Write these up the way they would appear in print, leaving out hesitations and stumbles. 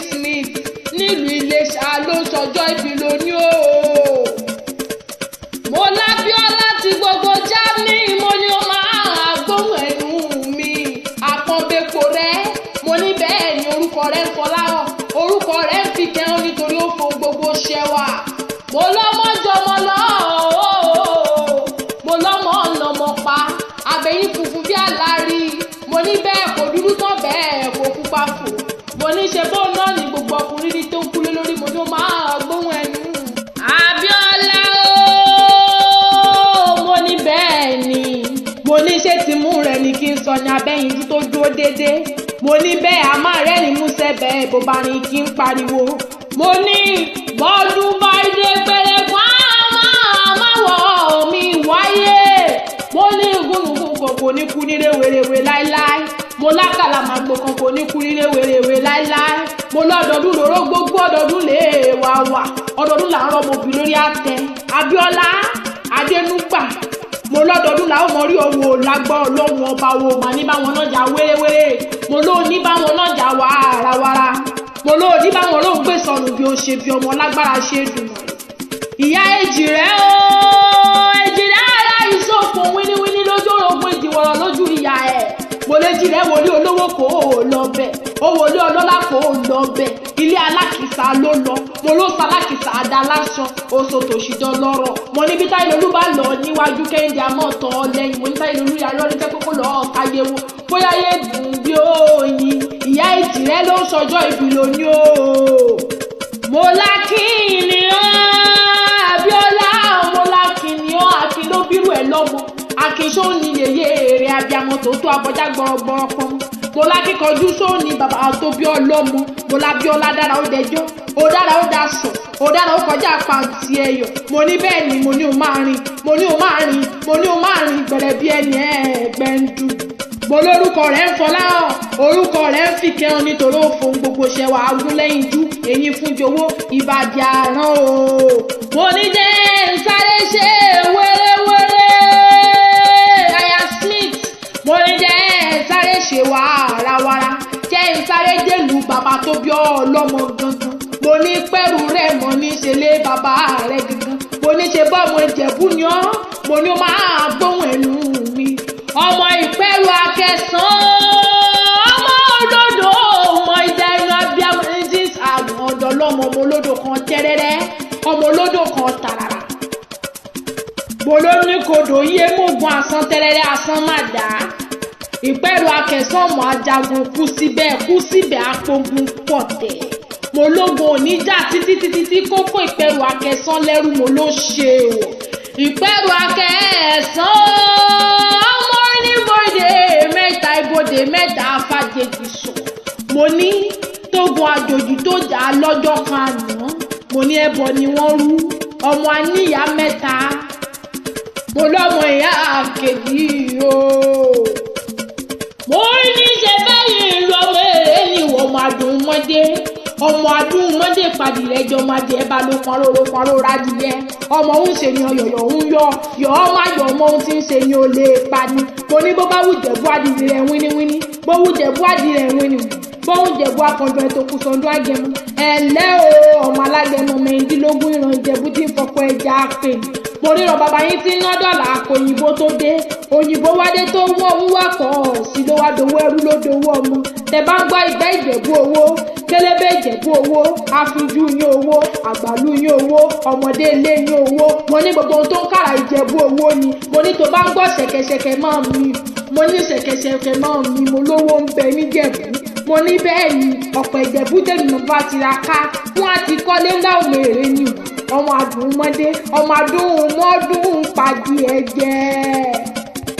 Smith nílùú Iléṣà ló ń sọjọ́ ìbí lónìí o. Mo lábíọ́lá ti gbogbo Germany, mo ní ó máa gbóhùn ẹnu mi àpọ́nbẹ́pọ̀ rẹ. Mo ní bẹ́ẹ̀ ni orúkọ rẹ ń fọláhàn, orúkọ rẹ ń fi kẹ́hún nítorí ó fo gbogbo ṣẹwà. Mo lọ́mọ jọmọ lọ, mo lọ́mọ lọ́mọ pa, abẹ́yín funfun bí àlárí. Mo ní bẹ́ẹ̀ kò dúdú tán, bẹ́ẹ̀ kò pupa fò. Mo ní ṣe bóun náà ní gbogbo ọkùnrin ní tó ń kúlé lórí. Mo ní ó máa gbóhùn ẹnu. Abíọ́lá ooo, mo ní bẹ́ẹ̀ ni. Mo ní ṣé tìmú rẹ̀ ni kí n sọ ní abẹ́yinjú tó dúró déédéé. Mo ní bẹ́ẹ̀ a máa rẹ́rìn músẹ́, bẹ́ẹ̀ bó bá rìn kí n pariwo. Mo ní bọ́ọ̀dún bá dé péré fún àmàwọ̀ mi wáyé. Mo ní gúnugún kan kò ní kú ní rèwerèwe láéláé. Mo lákàlà màgbò kan kò ní kú ní rèwerèwe láéláé. Mo lọ́dọọdún lóró gbogbo ọdọọdún lè wà wà. Ọdọọdún là ń rọmọ òbí lórí àtẹ. Abíọ́lá Adénúgbà, mo lọ́dọọdún làwọn ọmọ rí owó lágbọ́ ọlọ́run ọba wo mà ní báwọn náà jà wéréwéré. Mo ló ní báwọn náà jà wàràwàrà. Mo ló ní báwọn ló ń gbé sọnù bí ó ṣe bí ọmọ lágbára ṣe dùn mọ́. Ìyá èjì rẹ ooo, èjì rẹ ara ìsopọ̀ wíníwíní lójú orogún ìdìwọ̀rọ̀ lójú ìyá ẹ̀. Mo lè jí rẹ wòlé olówó kò ó lọ bẹ̀, ó wòlé ọlọ́lá kò ó lọ bẹ̀, ilé alákìsà ló lọ. Mo ló sa alákìsà àdá lásán, oṣù tòṣìdọ́ lọ́rọ̀. Mo ní bí táyé lolú bá lọ níwájú, kẹ́hìndé àmọ́ tọ́ lẹ́yìn. Mo ní táyé lolú yàrá lọ́rí fẹ́ kókó lọ́ọ́ táyé wo bóyá yé dùn bí oyin. Ìyá èjì rẹ ló ń sọjọ́ ìbí lónìí o. Mo lákìní ọ́ Abíọ́lá, mo lákìní ọ́. Akin ló bírú ẹ̀ lọ́mọ, akin sóni yèyé èrè abiyamọ tó tó abọjá gbọrọgbọrọ pọnmọ. Mo lákìkanjú sóni bàbá tó bí ọlọ́mọ. Mo lábíọ́lá dára ó dẹjọ́, ó dára ó dasọ̀, ó dára ó kọjá pàǹtí ẹyọ. Mo ní bẹ́ẹ̀ ni. Mo ní o máa rìn, mo ní o máa rìn, mo ní o máa rìn gbẹ̀rẹ̀ bí ẹni ẹ̀ẹ́gbẹ́ ń dùn. Mo lórúkọ rẹ̀ ń fọlá hàn, orúkọ rẹ̀ ń fìkẹ́ hàn nítorí ó fohùn gbogbo ṣẹwà agúnlẹ́yinjú èyí fún jowó ìbàdí àrán o. Mo ní jẹ́ ń sáré ṣe wéréwéré aya Smith. Mo ní jẹ́ ń sáré ṣe wàràwàrà, jẹ́ ń sáré délùú bàbá tó bí ọlọ́mọ gangan. Mo ní pẹ́rù rẹ̀ mọ́ ní ṣe lé bàbá rẹ̀ gangan. Mo ní ṣe bọ́ọ̀mù ìjẹ̀bú ni ọ́. Mo ní ó máa gbóhùn ẹnu mi, ọmọ ìpẹ́rù akẹsàn-án, ọmọ olódò, ọmọ ìdá inú abiyamọ engines àgùn ọ̀dọ̀ lọ́mọ. Ọmọ olódò kan tẹ́rẹ́rẹ́, ọmọ olódò kan tàràrà. Mo ló ní kodò yé mògùn asán tẹ́rẹ́rẹ́ asán má dá. Ìpẹ́rù akẹsàn ọmọ ajagun kú síbẹ̀, kú síbẹ̀ apogun pọ̀ tẹ̀. Mo lógun oníjà títí títí tí kókó ìpẹ́rù akẹsàn lẹ́rú. Mo ló ṣe o ìpẹ́rù akẹsàn, ọmọ oníbodè mẹ́ta, ibodè mẹ́ta afájèjì sùn. Mo ní tógun àjòjì tó jà á lọ́jọ́ kan àná. Mo ní ẹbọ ni wọ́n rú ọmọ aníyá mẹ́ta. Mo lọ́mọ ìyá kejì o. Mo ní ṣe bẹ́yìn ìlú ọmọ èrè ni ìwọ ọmọ adùn mọ́dé, ọmọ adùn mọ́dé padì rẹ̀ jọ ọmọ adìẹ bá ló pọn róró pọn róró adìyẹ. Ọmọ ń ṣe ni ọyọ̀yọ̀ ń yọ yọ ọmọ ayọ̀, ọmọ ohun tí ń ṣe ni ó lè pa ni. Mo ní bó bá wù jẹ̀bú adìyẹ rẹ̀ wíníwíní, bó wù jẹ̀bú adìyẹ rẹ̀ wíníwíní, bóun jẹ̀bú akọ̀dọ̀ ètò kùsọ̀ndún àgẹ̀mọ. Ẹ̀lẹ́ o, ọmọ alágẹmọ mẹ́rìndínlógún ìran ìjẹ̀bú tí ń fọkọ ẹja pè mí. Mo ríran bàbá yín tí ń ná dọ́là òyìnbó tó dé. Òyìnbó wádé tó wọ́n ń wákọ̀ sí ló wá dowó ẹrú ló dowó ọmọ. Tẹ bá ń gbọ́ ìgbẹ́ ìjẹ̀bú owó, kélébé ìjẹ̀bú owó, àfinjú yín owó, àgbàlú yín owó, ọmọdé ilé yín owó. Mo ní gbogbo ohun tó ń kàrà ìjẹ̀bú owó ni. Mo ní tó bá ń gbọ́ ṣẹ̀kẹ̀ṣẹ̀kẹ̀ mọ́ mi, mo ní ṣẹ̀kẹ̀ṣẹ̀kẹ̀ mọ́ mi. Mo lówó ń bẹ níjẹ̀bú. Mo ní bẹ́ẹ̀ ni ọ̀pọ̀ ìjẹ̀bú tèmi mo bá ti ra ká fún àti kọ́lé ńlá òun èrè ni o. Ọmọ àdùnmọ́dé, ọmọ àdùnmọ́dún pàdé ẹ̀jẹ̀,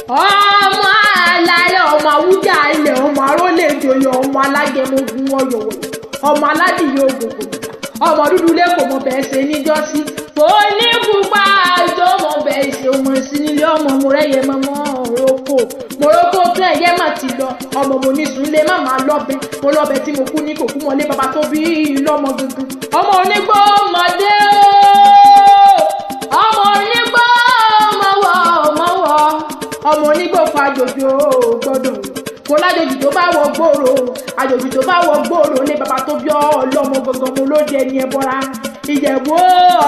ọmọ alálẹ̀, ọmọ awújà ilẹ̀, ọmọ arólèjòyè, ọmọ alágẹmọ̀gùn ọyọ̀wọ̀, ọmọ aládìyẹ ògògò, ọmọ dúdú lẹ́kọ̀ọ́ mọ̀ bẹ́ẹ̀ ṣe níjọ́sí onípupa àjọ mọ̀ bẹ́ẹ̀ ṣe ọmọ sí nílé ọmọ mo rẹ́yẹ mọ́mọ́ roko moroko tún ẹ̀yẹ mà ti lọ. Ọmọ mo ní sùn lé má máa lọ́bẹ̀, mo lọ́bẹ̀ tí mo kú ní kò kú mọ́lé bàbá tó bí lọ́mọ gangan. Ọmọ onígbó mọ̀dé o, ọmọ onígbó mọ̀wọ́ mọ̀wọ́, ọmọ onígbó fàjòjò gbọ́dọ̀. Mo lájòjì tó bá wọ gbòòrò, àjòjì tó bá wọ gbòòrò lé bàbá tó bí ọlọ́mọ gangan, mo ló dé ní ẹbọra. Ìjẹ̀bú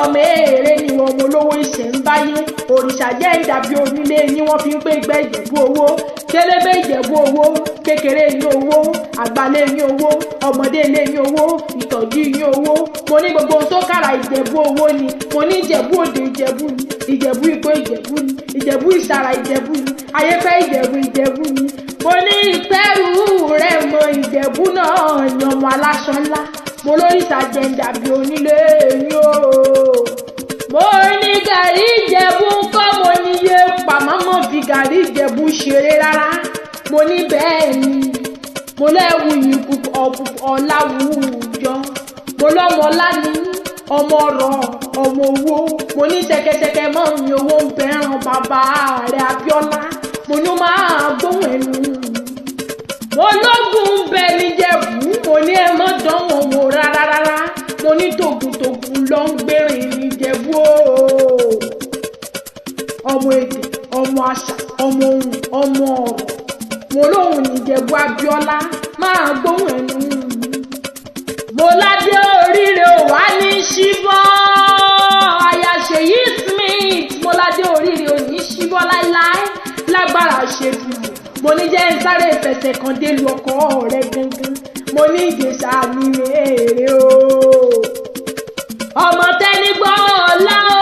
ọmọ èrè ni wọn, mo lówó ìṣẹ̀ ń báyé. Òrìṣà jẹ́ ìdàbí onílé ni wọ́n fi ń pé gbẹ́ Ìjẹ̀bú owó. Kélébé Ìjẹ̀bú owó, kékeré ní owó, àgbàlẹ̀ ní owó, ọmọdé ilé ní owó, ìtọ́jú ní owó. Mo ní gbogbo ohun tó kára Ìjẹ̀bú owó ni. Mo ní Ìjẹ̀bú òde Ìjẹ̀bú ni, Ìjẹ̀bú igbó Ìjẹ̀bú ni, Ìjẹ̀bú ìsàrà Ìjẹ̀bú ni, ayéfẹ́ Ìjẹ̀bú Ìjẹ̀bú ni. Mo ní ìpẹ́rù rẹ̀ mọ Ìjẹ̀bú náà ni ọmọ aláṣọ ńlá. Mo lóríṣà jẹ́ ń dàbí onílé yín o. Mo ní gàrí Ìjẹ̀bú ńkọ́, mo níye pàmọ́mọ́ fi gàrí Ìjẹ̀bú ṣeré rárá. Mo ní bẹ́ẹ̀ ni. Mo lẹ́wù yìí ọ̀làwùjọ. Mo lọ́mọ ọlá ní ọmọ ọrọ̀ ọmọ owó. Mo ní ṣẹ̀kẹ̀ṣẹ̀kẹ̀ mọ́ mi owó ń bẹ̀ràn bàbá rẹ̀ Abíọ́lá. Mo ní ó máa gbóhùn ẹnu. Mo lógun ń bẹ níjẹ̀bú. Mo ní ẹ mọ́ dánwò wò rárá rárá. Mo ní tògùntògùn ló ń gbèrìn níjẹ̀bú o. Ọmọ èdè, ọmọ àṣà, ọmọ ohun, ọmọ ọ̀rọ̀. Mo lóhùn níjẹ̀bú Abíọ́lá máa gbóhùn ẹnu. Mo ládé oríire ò wá ní ṣíbọ́. Aya Ṣèyí Smith, mo ládé oríire ò ní ṣíbọ́ láéláé. Lágbára ṣe dùn. Mo ní jẹ́ ń sáré ìfẹsẹ̀ kan délu ọkọ rẹ̀ gangan. Mo ní Ìjẹ̀ṣà mi rèé o. Ọmọ tẹ́ni gbọ́ ọ̀la o.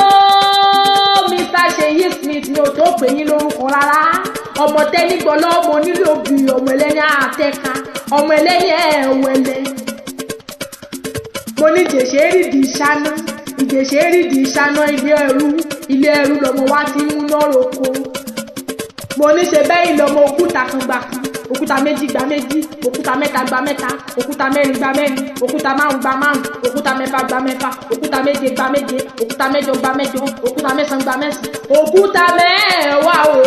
Mr. Ṣèyí Smith ni ò tó pè yín lórúkọ rárá. Ọmọ tẹ́ni gbọ́ lọ́mọ onílé òbí, ọmọ ẹlẹ́ni àtẹ́ka, ọmọ ẹlẹ́ni ẹ̀wẹ̀lẹ̀. Mo ní Ìjẹ̀ṣà rídìí ìṣáná, Ìjẹ̀ṣà rídìí ìṣáná ilé ẹrú, ilé ẹrú lọmọ wa ti ń múná roko. Mo ní ṣe bẹ́yìn lọmọ òkúta kan gbà kan, òkúta méjì gba méjì, òkúta mẹ́ta gba mẹ́ta, òkúta mẹ́rin gba mẹ́rin, òkúta márùn gba márùn, òkúta mẹ́fà gba mẹ́fà, òkúta méje gba méje, òkúta mẹ́jọ gba mẹ́jọ, òkúta mẹ́sàn gba mẹ́sàn, òkúta mẹ́wàá o,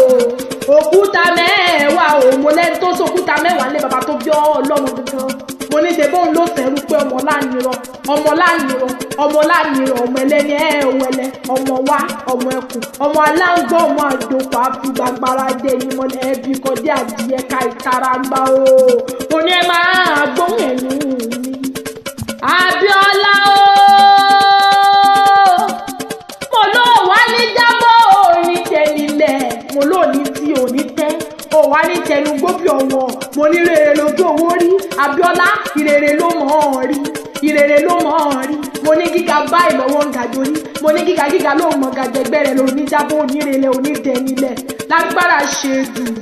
òkúta mẹ́wàá o. Mo lẹ́ni tó sòkúta mẹ́wàá lé bàbá tó bí ọlọ́mọ gangan. Mo ní ṣe bóun ló sẹ́rú pé ọmọ láàyìnrọ̀, ọmọ láàyìnrọ̀, ọmọ láàyìnrọ̀, ọmọ ẹlẹ́ni ẹ̀wẹ̀lẹ̀, ọmọ wa, ọmọ ẹkùn, ọmọ aláǹgbọ̀, ọmọ àjòkò àfigbàgbára dé ní mọ́lẹ̀ ẹbí kọjá adìyẹ ká ìtara gbà o. Mo ní ẹ máa gbóhùn ẹnu mi. Abíọ́lá o. Mo ló wá ní jábọ̀ òní tẹnilẹ̀. Mo ló ní tí òní tẹ́. Ó wá ní tẹnu gbóbi ọ̀wọ̀. Mo ní rere lójú owó rí. Abíọ́lá ìrere ló mọ̀ ọ́ rí. Ìrere ló mọ̀ ọ́ rí. Mo ní gíga báyìí lọ́wọ́ ń gàjò rí. Mo ní gíga gíga ló mọ̀ gàjẹgbẹ́ rẹ̀ lóní jábọ̀ onírèlẹ̀ onídẹnilẹ̀. Lágbára ṣe dùn.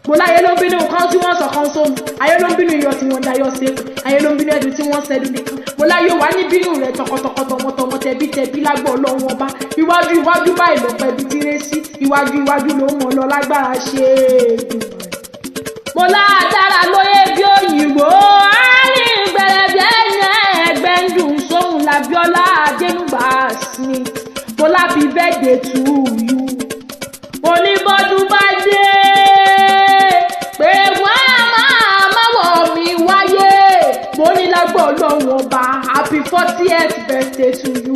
Mo láyé ló ń bínú nǹkan tí wọ́n sọ kan sómi. Ayé ló ń bínú iyọ̀ tí wọ́n dayọ̀ sí. Ayé ló ń bínú ẹ̀dùn tí wọ́n sẹ́dùn nìkan. Mo láyé wà ní bínú rẹ̀ tọkọtọkọ tọmọtọmọ tẹbítẹbí lágbó ọlọ́run ọba. Iwájú iwájú báyìí ló pẹ́ bí tí ré sí. Iwájú iwájú ló mọ̀ lọ lágbára ṣe é dùn. Mo láàdára lóye bí òyìnbó. Àárín gbẹ̀rẹ̀bẹ̀ ẹ̀yẹ ẹgbẹ́ ń dùn sóhun l'Abíọ́lá Adénúgbà Smith. Mo láfi birthday to you. Oníbọ́dún bá dé pé wọ́n á máa máwọ̀ mi wáyé. Mo ní lágbó ọlọ́run ọba, happy 40th birthday to you.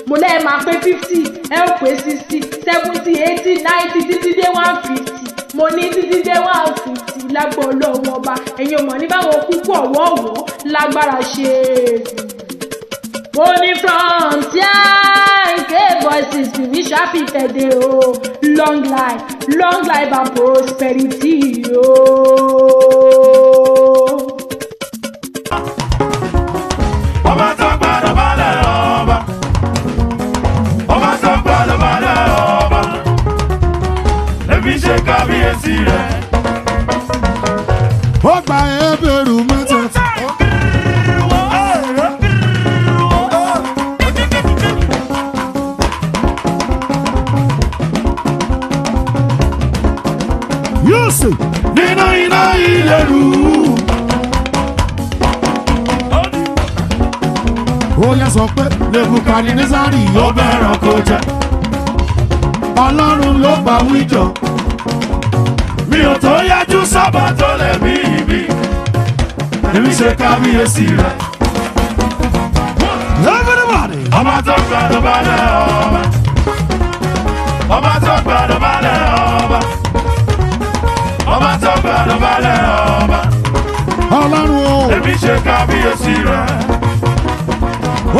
Mo lẹ́ẹ̀ máa pé 50, ẹ ó pé 60, 70, 80, 90 títí dé 150. Mo ní títí dé 150 lágbó ọlọ́run ọba. Ẹ̀yin ò mọ̀ ní báwọn kúkú ọ̀wọ́ọ̀wọ́ lágbára ṣe é. Mo ní frontier K voices we wish happy birthday o. Long life, long life and prosperity o. Ọba tó gbọ́dọ̀ balẹ̀ ọba. Ọba tó gbọ́dọ̀ balẹ̀ ọba. Èmi ṣe kábíyèsí rẹ̀. Ó gba ebèrú mẹ́tẹ̀ẹ̀ta. Yóò sì Nínú iná ìléru. Ó yẹ sọ pé Nebukadnezari Ó ó bẹ̀rẹ̀ kó jẹ. Ọlọ́run ló bá wíjọ. Mi ò tó yájú sábà tó lẹ̀ mí ibi. Èmi ṣe kábíyèsí rẹ̀. Everybody. Ọba tó gbọ́dọ̀ balẹ̀ ọba. Ọba tó gbọ́dọ̀ balẹ̀ ọba. Ọba tó gbọ́dọ̀. Àdọ̀bálẹ̀ ọba. Ọlọ́run o. Èmi ṣe kábíyèsí rẹ̀.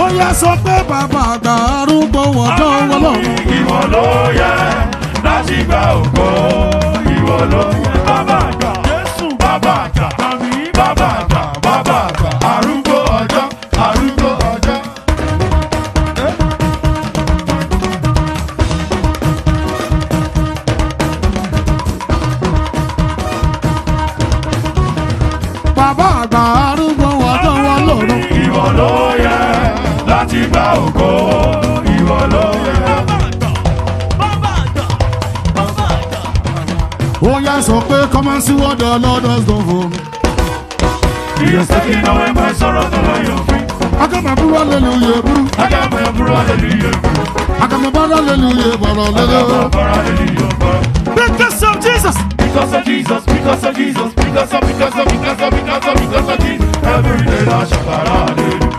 Ó yá sọ pé bàbá àgbà arúgbó ọjọ́ Ọlọ́run. Ìwọ ló yẹ láti gba ògo. Ìwọ ló yẹ. Bàbá àgbà, Jésù bàbá àgbà, bàbá àgbà, bàbá àgbà, arúgbó ọjọ́, arúgbó ọjọ́. Bàbá àgbà arúgbó ọjọ́ Ọlọ́run. Ìwọ ló yẹ láti gba ògo. Ìwọ ló yẹ. Ó yá sọ pé come and see what the Lord has done for me. He has taken away my sorrows away your feet. Akamaburu hallelujah buru. Agamaburu hallelujah. Akamabara hallelujah bọ̀rọ̀ lẹ́lẹ́. Agamabara hallelujah. Because of Jesus. Because of Jesus, because of Jesus, because of, because of, because of, because of, because of Jesus. Every day I shout hallelujah.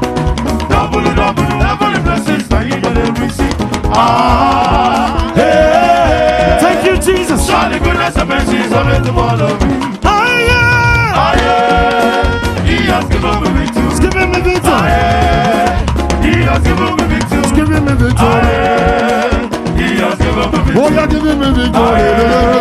Double, double, double blessings that you gonna receive. Ah, hey. Thank you, Jesus. Surely goodness and mercy is always to follow me. Aye. Ah, yeah. He has given me victory. Giving me Ah, victory. yeah. He has given me victory. Giving me Ah, victory. yeah. He has given me Ó victory. yá giving me Ah, victory. yeah.